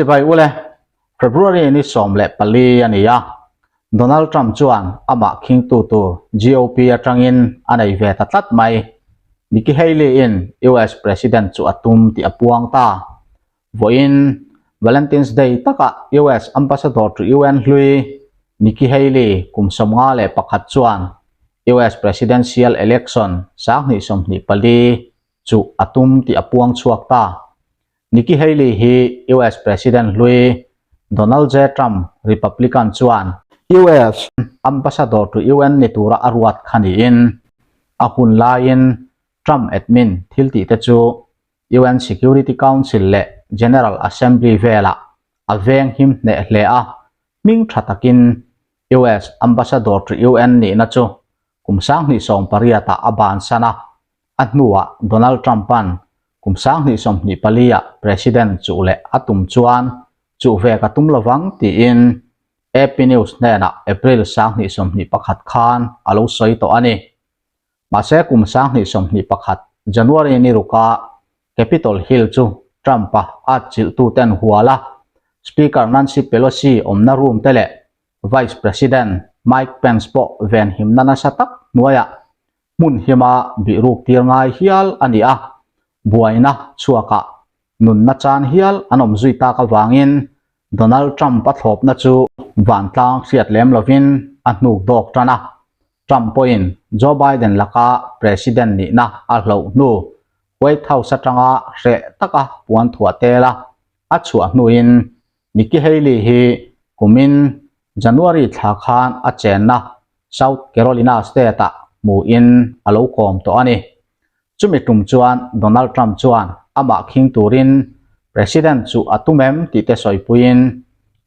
Chibai ule, February ni 14 a ni a, Donald Trump chuan amah khingtu tur GOP atangin a nei ve ta tlat mai. Nikki Haley in US President chu a tum tih a puang ta. Vawiin Valentine's Day takah US Ambassador to UN hlui Nikki Haley kum 51 chuan US Presidential Election 2024 chu a tum tih a puang chhuak ta. Nikki Haley hi US President hlui Donald J. Trump, Republican chuan US Ambassador to UN ni tura a ruat kha niin a hun laiin Trump admin thil tih te chu UN Security Council leh General Assembly velah a veng him hneh hle a, hming tha takin US Ambassador to UN nihna chu kum 2018 ah a bansan a, A hnuah Donald Trump-a'n kum 2024-ah President chuh leh a tum chuan chuh ve ka tum lovang tiin AP News hnenah April 2021 khan a lo sawi tawh a ni. Mahse kum 2021 January ni ruka Capitol Hill chu Trump-a atchilhtuten hual a, Speaker Nancy Pelosi awmna room te leh Vice President Mike Pence pawh venhimna nasa tak hnuaiah hmun hima bihruk tir ngai hial a ni a, buaina chhuakah nunna chan hial an awm zui tak avangin Donald Trump a thlawpna chu vantlang hriat lem lovin a hnuk dawk tan a. Trump pawhin Joe Biden laka President nihna a hloh hnu White House atanga hreh taka puan thuah tel a, a chhuah hnuin Nikki Haley hi kumin January thla khan a chenna South Carolina state-ah hmuhin a lo kawm tawh a ni. Chumi tum chuan Donald Trump chuan amah khing turin President chu a tum em tih te sawipuiin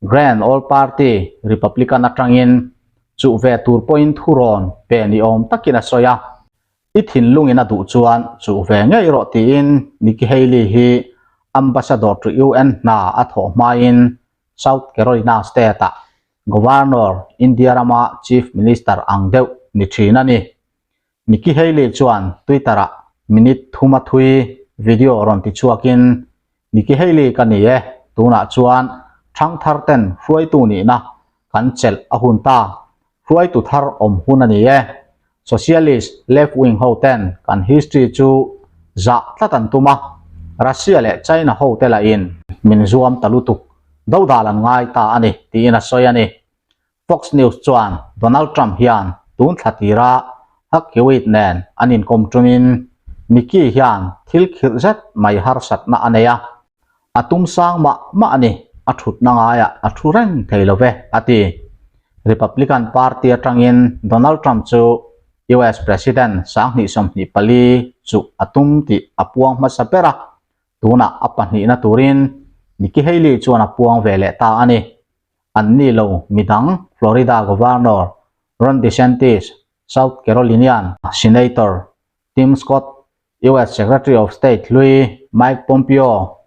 Grand Old Party Republican atangin chuh ve tur pawhin thurawn pe ni awm takin a sawi a. I thinlungin a duh chuan chuh ve ngei rawh tiin Nikki Haley hi Ambassador to UN hna a thawh hmain South Carolina state-ah Governor, India rama Chief Minister ang deuh ni thin a ni. Nikki Haley chuan Twitter-ah minute thuma thui video rawn ti chhuakin, Nikki Haley ka ni e, tunah chuan thangthar ten hruaitu nihna kan chelh a hun ta, hruaitu thar awm hun a ni e. Socialist left wing ho ten kan history chu zah tlat an tum a, Russia leh China ho te lahin min zuam ta lutuk, dodal an ngai ta a ni tiin a sawi a ni. Fox News chuan Donald Trump hian tun thla tira Hak Hewitt nen an inkawm tumin Nikki hian thil khirh zet mai harsatna a nei a, A tum sang mah mah a ni, a thutna ngaiah a thu reng thei lo ve, a ti. Republican Party atangin Donald Trump chu US President 2024 chuh a tum tih a puang hmasa ber a, tunah a pahnihna turin Nikki Haley chuan a puang ve leh ta a ni. Anni lo midang Florida Governor Ron DeSantis, South Carolinian Senator Tim Scott US Secretary of State hlui Mike Pompeo,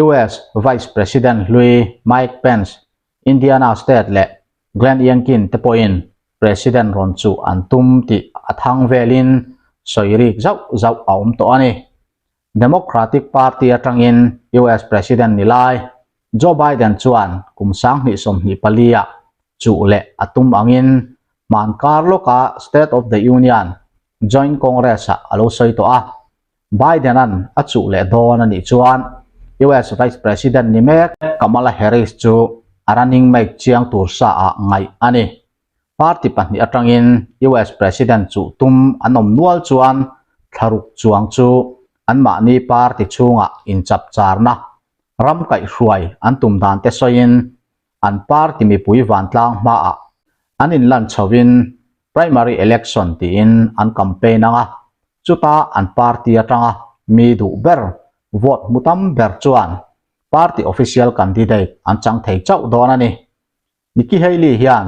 US Vice President hlui Mike Pence, Indiana State leh Glenn Youngkin te pawhin President rawn chuh an tum tih a thang velin sawi rik zauh zauh a awm tawh a ni. Democratic Party atangin US President ni lai Joe Biden chuan kum 2024 ah chuh leh a tum angin hmankar lawka State of the Union Joint Congress-ah a lo sawi tawh a, Biden-a'n a chuh leh dawn a nih chuan US Vice President ni mek Kamala Harris chu a running mate chiang tur saah ngaih a ni. Party pahnih atangin US President chuh tum an awm nual chuan thlaruk chuang chu anmahni party chhungah inchapcharna ram kaihhruai an tum dan te sawiin an party mipui vantlang hmaah an inlan chhovin primary election tiin an campaign ang a, chuta an party atanga mi duh ber vote hmu tam ber chuan party official candidate an chang thei chauh dawn a ni. Nikki Haley hian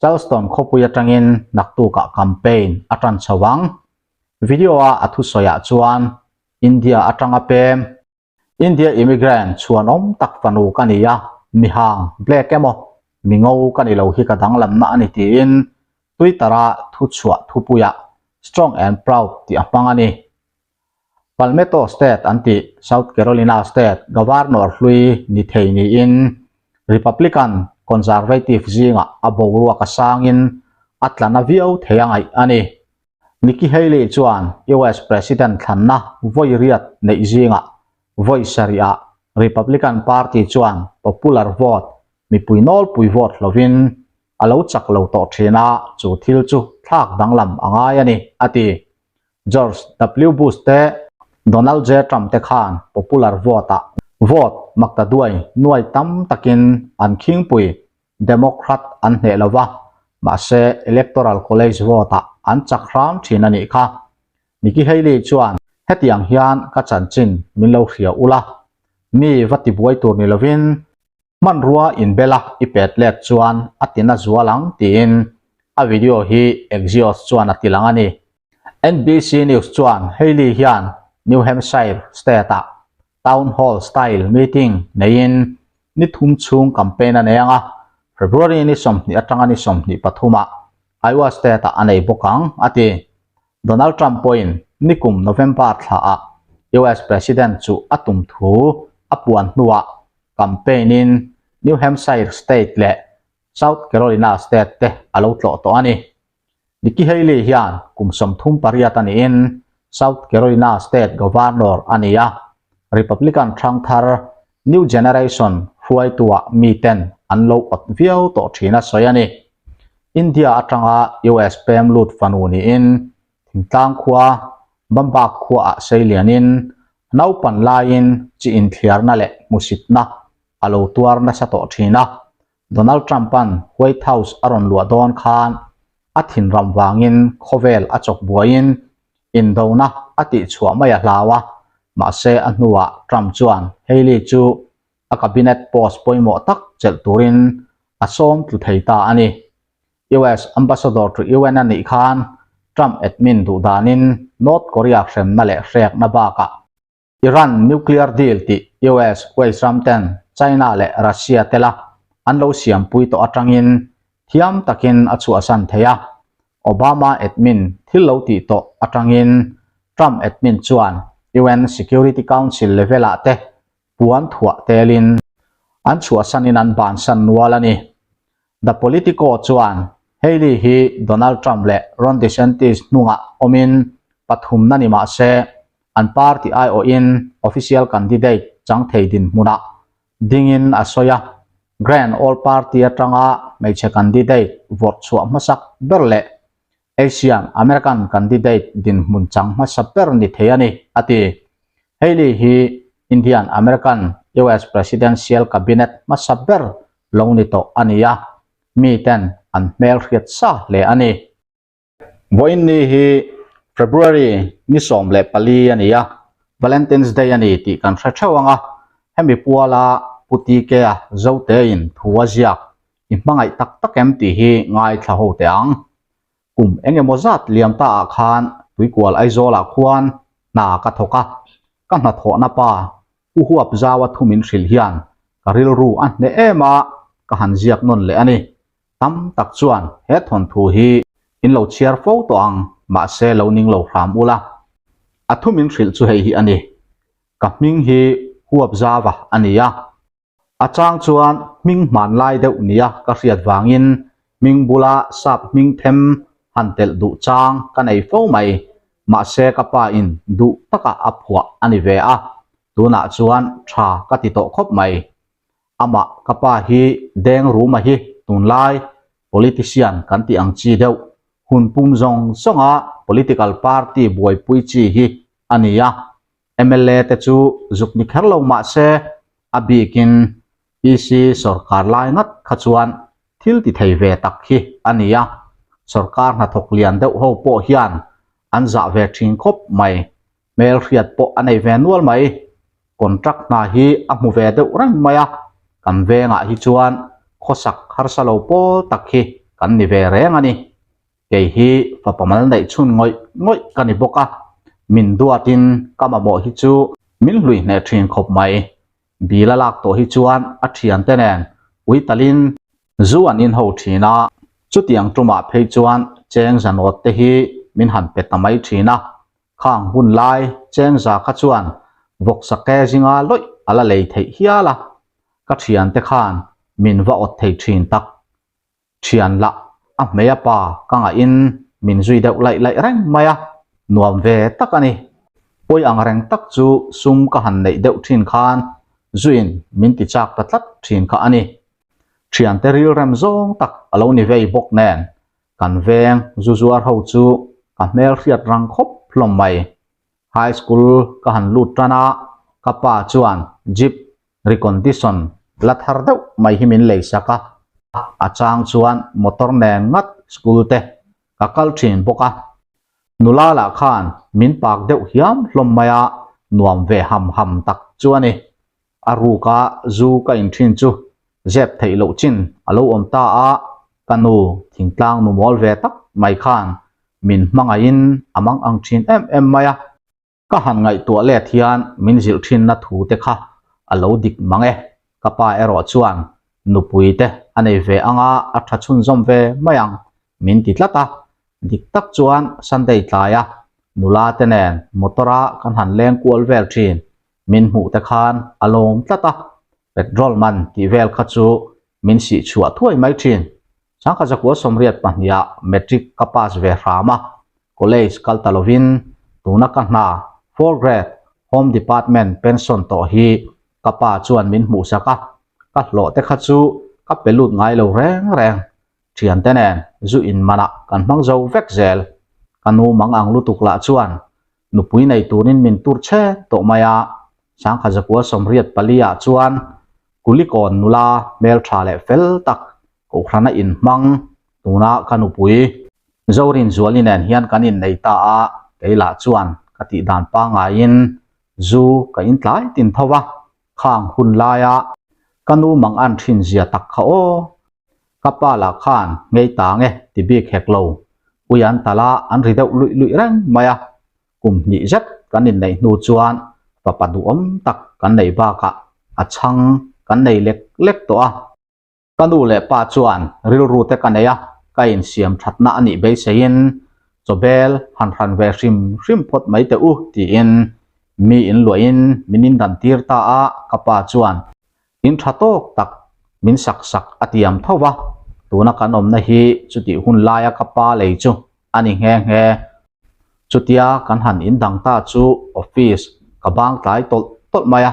Charleston khawpui atangin naktukah campaign a tan chho ang. Video-a a thusawiah chuan India atanga pem India immigrant chhuanawm tak fanu ka ni a, mihang, black emaw, mingo ka ni lo hi ka danglamna a ni tiin Twitter-a thuchhuah thupuiah Strong and Proud tih a hmang a ni. Palmetto State an tih South Carolina State Governor hlui ni thei niin Republican Conservative zingah a boruak a sangin a tla na viau thei a ngaih a ni. Nikki Haley chuan US President thlanna vawi riat neih zingah vawi sarihah Republican Party chuan popular vote mipui nawlpui vote hlovin a lo chak lo tawh thin a, chu thil chu thlak danglam a ngai a ni, a ti. George W. Bush te Donald J. Trump te khan popular vote-ah vote maktaduai nuai tam takin an khingpui Democrat an hneh lo va, mahse Electoral College vote-ah an chak hram thin a nih kha. Nikki Haley chuan hetiang hian ka chanchin min lo hria ula, mi va tibuai tur ni lovin Hmanrua inbela i pet let chuan a tina zual ang tiin a video hi Axios chuan a tilang a ni. NBC News chuan Haley hian New Hampshire state-ah town hall style meeting neiin ni thum chhung campaign a nei ang a, February ni 20 atanga ni 23 ah Iowa state-ah a nei bawk ang, a ti. Donald Trump pawhin nikum November thlaah US President chu a tum thu a puan hnuah campaign-in New Hampshire state leh South Carolina state te a lo tlawh tawh a ni. Nikki Haley hian kum 38 a niin South Carolina state governor a ni a, Republican hrangthar New Generation hruaituah miten an lo awt viau tawh thin a sawi a ni. India atanga US pem lut fanu niin thingtlang khua Bambak khuaah sei lianin naupan laiin chi inthliarna leh hmusitna a lo tuar nasa tawh thin a. Donald Trump-a'n White House a rawn luah dawn khan a thinram vangin khawvel a chawk buaiin indona a tihchhuah mai a hlau a, mahse a hnuah Trump chuan Haley chu a cabinet post pawimawh tak chelh turin a sawm tlu thei ta a ni. US Ambassador to UN a nih khan Trump admin duh danin North Korea hremna leh hrekna bakah Iran nuclear deal tih US West ram ten China leh Russia tela an lo siampui tawh atangin thiam takin a chhuahsan thei a. Obama admin thil lo tih tawh atangin Trump admin chuan UN Security Council level-ah te puan thuah telin an chhuahsanin an bansan nual a ni. The Politico chuan Haley hi Donald Trump leh Ron DeSantis hnungah awmin pathumna ni mah se, an party aiawhin official candidate chang thei dinhmunah dingin a sawi a. Grand Old Party atanga hmeichhe candidate vawrh chhuah hmasak ber leh Asian American candidate dinhmun chang hmasa ber ni thei a ni, a ti. Haley hi Indian American US Presidential Cabinet hmasa ber lo ni tawh a ni a, miten an hmel hriat sa hle a ni. Vawiin ni hi February ni 14 a ni a, Valentine's Day a ni tih kan hre theuh ang a, hemi puala Pu TK-a Zotein thu a ziak I hmangaih tak tak em tih hi ngaithla ho teh ang. Kum eng emaw zat liam ta ah khan Tuikual Aizawlah khuan hna ka thawk a, ka hnathawhna pa Pu Huap Zaua thu min hrilh hian ka rilru a hneh em a, ka han ziak nawn leh a ni. Tam tak chuan he thawnthu hi in lo chhiar fo tawh ang, mahse lo ning lo hram ula. A thu min hrilh chu hei hi a ni, Ka hming hi Huap Zaua a ni a. A chang chuan hming hmanlai deuh nia ka hriat vangin hming bula sap hming them han telh duh chang ka nei fo mai. Mahse ka pa in duh taka a phuah a ni ve a, tunah chuan tha ka ti tawh khawp mai. Amah ka pa hi Deng Ruma hi tunlai politician kan tih ang chi deuh, hun pum zawng zawnga political party buaipui chi hi a ni a, Mla te chu zuk ni kher lo mah se a bikin PC sawrkar lai ngat kha chuan thil ti thei ve tak hi a ni a, sawrkar hnathawk lian deuh ho pawh hian an zah ve thin khawp mai, hmelhriat pawh a nei ve nual mai, contract hna hi a hmu ve deuh reng mai a, kan vengah hi chuan khawsak harsa lo pawl tak hi kan ni ve reng a ni. Kei hi fapa mal neih chhun ngawih ngawih ka ni bawk a, min duatin ka mamawh hi chu min hlui hneh thin khawp mai. Bill a lak tawh hi chuan a thiante nen ui talin zu an inho thin a, chutiang tumah phei chuan cheng zanawt te hi min han pe ta mai thin a. Khang hun lai chengza kha chuan vawksa ke zinga lawih a la lei theih hial a, ka thiante khan min va awt thei thin tak. Thian lah a hmei a pa ka ngahin min zui deuh laih laih reng mai a, nuam ve tak a ni. Pawi ang reng tak chu sum ka han neih deuh thin khan zuiin min ti chak ta tlat thin kha a ni. Thiante rilrem zawng tak a lo ni vei bawk nen Kan veng zu zuar ho chu ka hmel hriat rang khawp hlawm mai. High school ka han lut tan a, ka pa chuan jeep recondition la thar deuh mai hi min lei sak a. A chang chuan motor nen ngat school te ka kal thin bawk a. Nula lah khan min pak deuh hiam hlawm mai a, nuam ve ham ham tak chu a ni. A ruka zu ka in thin chu zep theih loh chin a lo awm ta a, ka nu thingtlang nu mawl ve tak mai khan min hmangaihin a mang ang thin em em mai a. Ka han ngaihtuah let hian min zilh thinna thu te kha a lo dik mang e, ka pa erawh chuan nupui te a nei ve anga a tha chhunzawm ve mai ang min ti tlat a, dik tak chuan Sunday tlaia nula te nen motor a kan han leng kual vel thin Min hmuh te khan a lawm tlat a, petrol man tih vel kha chu min sih chhuah thuai mai thin. Sangkha zakua 82 ah matric ka pass ve hram a, college kal ta lovin tuna ka hna fourth grade home department pension tawh hi ka pa chuan min hmuhsak a, ka hlawh te kha chu ka pe lut ngai lo reng reng. Thiante nen zu in manah kan hmang zo vek zel. Ka nu mang ang lutuk lah chuan Nupui nei turin min tur che tawh mai a, Sangkha zakua 84 ah chuan Kulikawn nula hmeltha leh fel tak Kohhrana inhmang tuna ka nupui Zorinzuali nen hian kan innei ta a, kei lah chuan ka tih dan pangaiin zu ka intlai tin tho va, khang hun laia ka nu mangan thin zia tak kha aw. Ka pa lah khan ngei ta nge ti bik hek lo, ui an tal a an ri deuh luih luih reng mai a, kum hnih zet kan inneih hnu chuan fapa duhawm tak kan neih bakah a chhang kan nei lek lek tawh a. Ka nu leh pa chuan rilru te ka nei a, ka insiam thatna a nih beiseiin chawbel han hran ve hrim hrim phawt mai teh u tiin mi inluahin min indan tir ta a, ka pa chuan In tha tawk tak min sak sak a tiam tho va, tuna kan awmna hi chutih hun laia ka pa lei chu a ni nghe nghe. Chutia kan han indang ta chu office ka bang tlai tawlh tawlh mai a,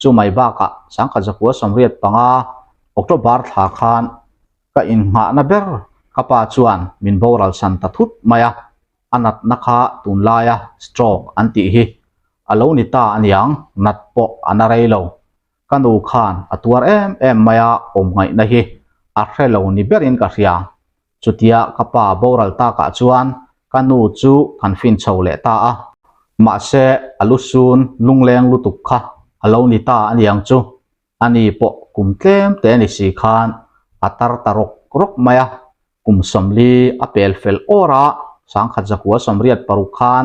chu mai bakah 1985 October thla khan ka innghahna ber ka pa chuan min boral san ta thut mai a, a natna kha tunlaia stroke an tih hi a lo ni ta aniang, nat pawh a na rei lo. Ka nu khan a tuar em em mai a, awm ngaihna hi a hre lo ni berin ka hria. Chutia ka pa boral takah chuan ka nu chu kan fin chho leh ta a, mahse a lu sun lungleng lutuk kha a lo ni ta aniang chu. Ani pawh kum tlem te ni si khan a tar ta rawk rawk mai a, kum 40 a pel fel awr a, 1986 khan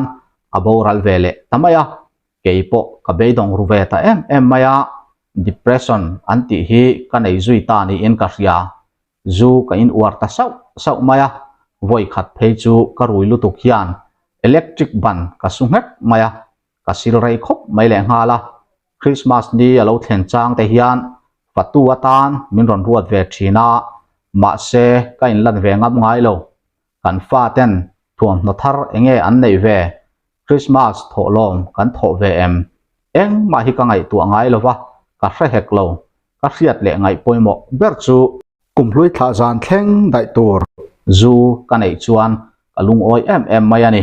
a boral ve leh ta mai a. Kei pawh ka beidawng ru ve ta em em mai a, depression an tih hi ka nei zui ta niin ka hria. Zu ka in uar ta sauh sauh mai a, vawi khat phei chu ka rui lutuk hian electric ban ka su nghek mai a, ka sil rei khawp mai leh nghal a. Christmas ni a lo thlen chang te hian fatu atan min rawn ruat ve thin a, mahse ka inlan ve ngam ngai lo. Kan faten thuamhnaw thar enge an neih ve? Christmas thawhlawm kan thawh ve em? Engmah hi ka ngaihtuah ngai lo va, ka hre hek lo. Ka hriat leh ngaih pawimawh ber chu. Kumhlui thlah zan thleng daih tur. Zu ka neih chuan ka lungawi em em mai a ni.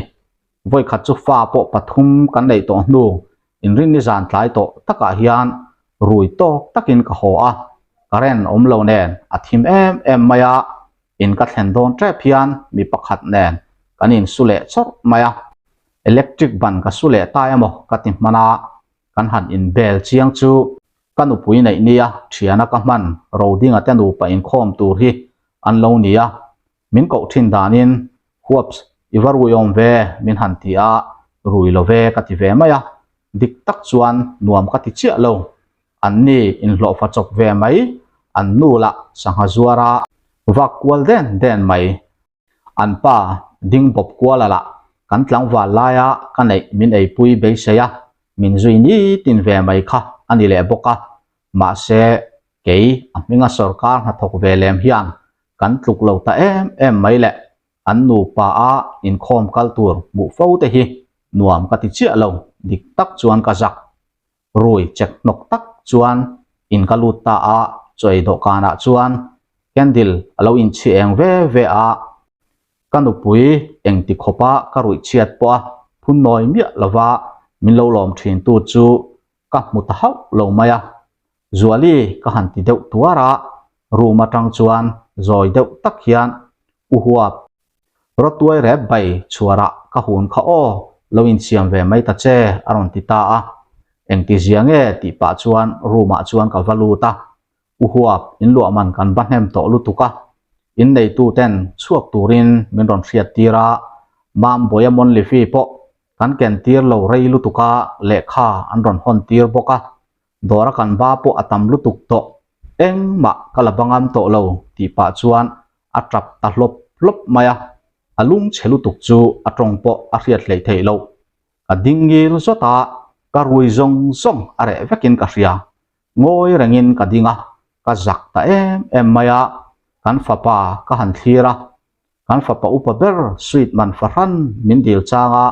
Vawikhat chu fa pawh pathum kan neih tawh hnu inrinni zan tlai tawh takah hian rui tawk takin ka haw a, current awm lo nen a thim em em mai a, In ka thlen dawn tep hian mi pakhat nen kan insu leh chawrh mai a, electric ban ka su leh ta emaw ka ti hman a, kan han inbel chiang chu ka nupui neih nia thiana ka hman Rodinga te nupa inkhawm tur hi an lo ni a, min koh thin danin Huaps i va rui awm ve min han ti a, rui lo ve ka ti ve mai a, dik tak chuan nuam ka ti chiah lo. An ni inhlawhfa chawp ve mai, an nu lah sangha zuara vak kual den den mai. An pa ding bawp kuala lah. Kan tlangval laia ka neih min eipui beisei a, min zui nitin ve mai kha a ni leh bawk a. Mahse, kei a hminga sawrkar hnathawk ve lem hian kan tluk lo ta em em mai le. An nupa a inkhawm kal tur hmuh fo te hi nuam ka ti chiah lo, dik tak chuan ka zak. Rui chek hnawk tak chuan in ka lut ta a, chaw ei dawhkanah chuan candle a lo inchhi eng ve ve a, ka nupui engti khawpa ka ruih chhiat pawh a phun nawi miah lova min lo lawm thin tu chu ka hmu ta hauh lo mai a. Zuali ka han ti deuh tuar a, room atang chuan zawi deuh tak hian u huap Rawtuai rep bai chhuarah ka hun kha aw, lo insiam ve mai ta che, a rawn ti ta a. Engti zia nge tih pah chuan room ah chuan ka va lut a. U huap, in luah man kan va hnem tawh lutuk a. In neitu ten chhuak turin min rawn hriat tir a, Mambawi a monthly fee pawh kan ken tir lo rei lutuk a, lehkha an rawn hawn tir bawk a. Dawr a kan ba pawh a tam lutuk tawh, engmah ka la bangam tawh lo tih pah chuan a tap ta hlawp hlawp mai a, a lung chhe lutuk chu a tawng pawh a hriat hleih theih loh. Ka ding ngil zawt a, ka rui zawng zawng a reh vekin ka hria. Ngawi rengin ka ding a, ka zak ta em em mai a, kan fapa ka han thlir a, kan fapa upa ber sweet man fahran min dil changa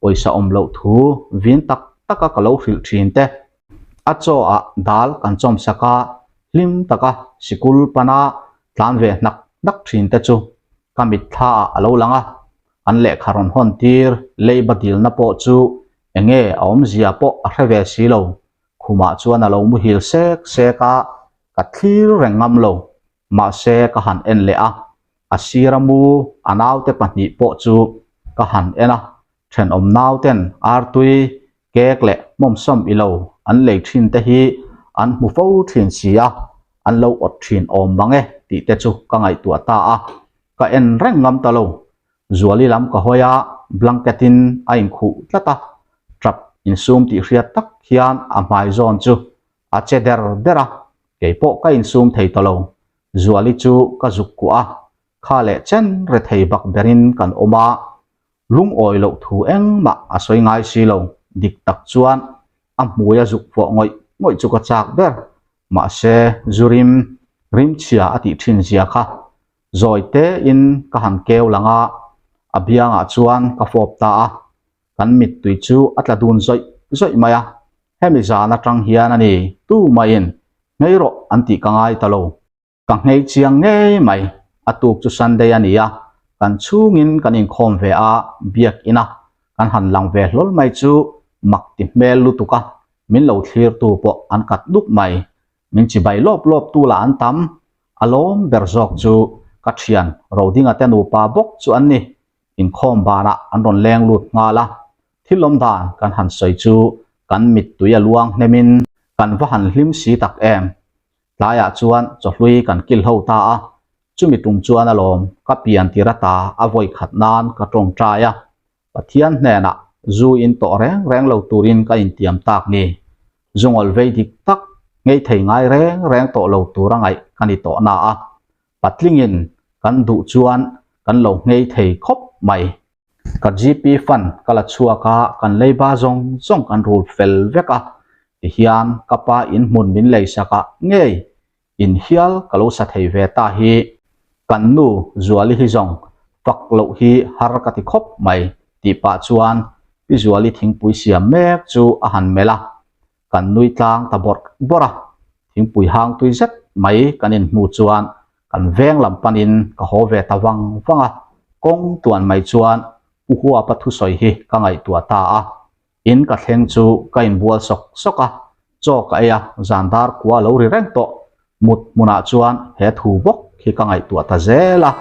pawisa awm loh thu vin tak taka ka lo hrilh thin te. A chaw ah dal kan chawm sak a, hlim taka sikul pana tlan ve hnak hnak thin te chu ka mitthla ah a lo lang a, an lehkha rawn hawn tir leiba dilna pawh chu enge a awmzia pawh a hre ve si lo, khumah chuan a lo muhil sek sek a, ka thlir reng ngam lo, mahse ka han en leh a, a sira mu a naute pahnih pawh chu ka han en a, Thenawm nauten artui, cake leh hmawmsawm ilo an lei thin te hi an hmu fo thin si a, an lo awt thin awm mang e tih te chu ka ngaihtuah ta a, ka en reng ngam ta lo. Zuali lam ka hawi a, blanket in a inkhuh tlat a, tap insum tih hriat tak hian a hmai zawn chu a che der der a, keipawh ka insum thei ta lo. Zuali chu ka zuk kuah a, kha leh chen rethei bak berin kan awm a, Lungawi loh thu engmah a sawi ngai si lo, dik tak chuan a hmui a zuk fuah ngawih ngawih chu ka chak ber. Mahse, zu rim, rimchhia a tih thin zia kha zawi tein ka han keu lang a, a biangah chuan ka fawp ta a, kan mittui chu a tla dun zawih zawih mai a, hemi zan atang hian a ni tumaiin nghei rawh an tih ka ngai ta lo. Ka nghei chiang ngei mai, a tuk chu Sunday a ni a, kan chhungin kan inkhawm ve a, biak ina kan han lang ve hlawl mai chu mak ti hmel lutuk a, min lo thlirtu pawh an kat nuk mai, min chibai lawp lawp tu lah an tam, a lawm ber zawk chu ka thian Rodinga te nupa bawk chu an ni, inkhawm banah an rawn leng lut nghal a, thil awm dan kan han sawi chu kan mittui a luang hnemin kan va han hlim si tak em. Tlaiah chuan chawhlui kan kil ho ta a, chumi tum chuan alawm ka pian tir ata a vawi khat nan ka tawngtai a, Pathian hnenah zu in tawh reng reng lo turin ka intiam tak ni. Zu ngawl vei dik tak ngei thei ngai reng reng tawh lo tur a ngaih ka ni tawh na a, patlingin kan duh chuan kan lo ngei thei khawp mai. Ka GP fund ka la chhuak a, kan leiba zawng zawng kan rul fel vek a, tihian ka pa in hmun min lei sak ah ngei in hial ka lo sa thei ve ta hi kan nu Zuali hi zawng fak loh hi har ka ti khawp mai tih pah chuan Pi Zuali thingpui siam mek chu a han melh a, kan nui tlang ta bawrh bawrh a, thingpui hang tui zet mai kan inhmu chuan kan veng lam panin ka haw ve ta vang vang a, kawng tuan mai chuan Pu Huapa thusawi hi ka ngaihtuah ta a, in ka thleng chu ka inbual sawk sawk a, chaw ka ei a, zan dar kua lo ri reng tawh, mut hmunah chuan he thu bawk hi ka ngaihtuah ta zel a.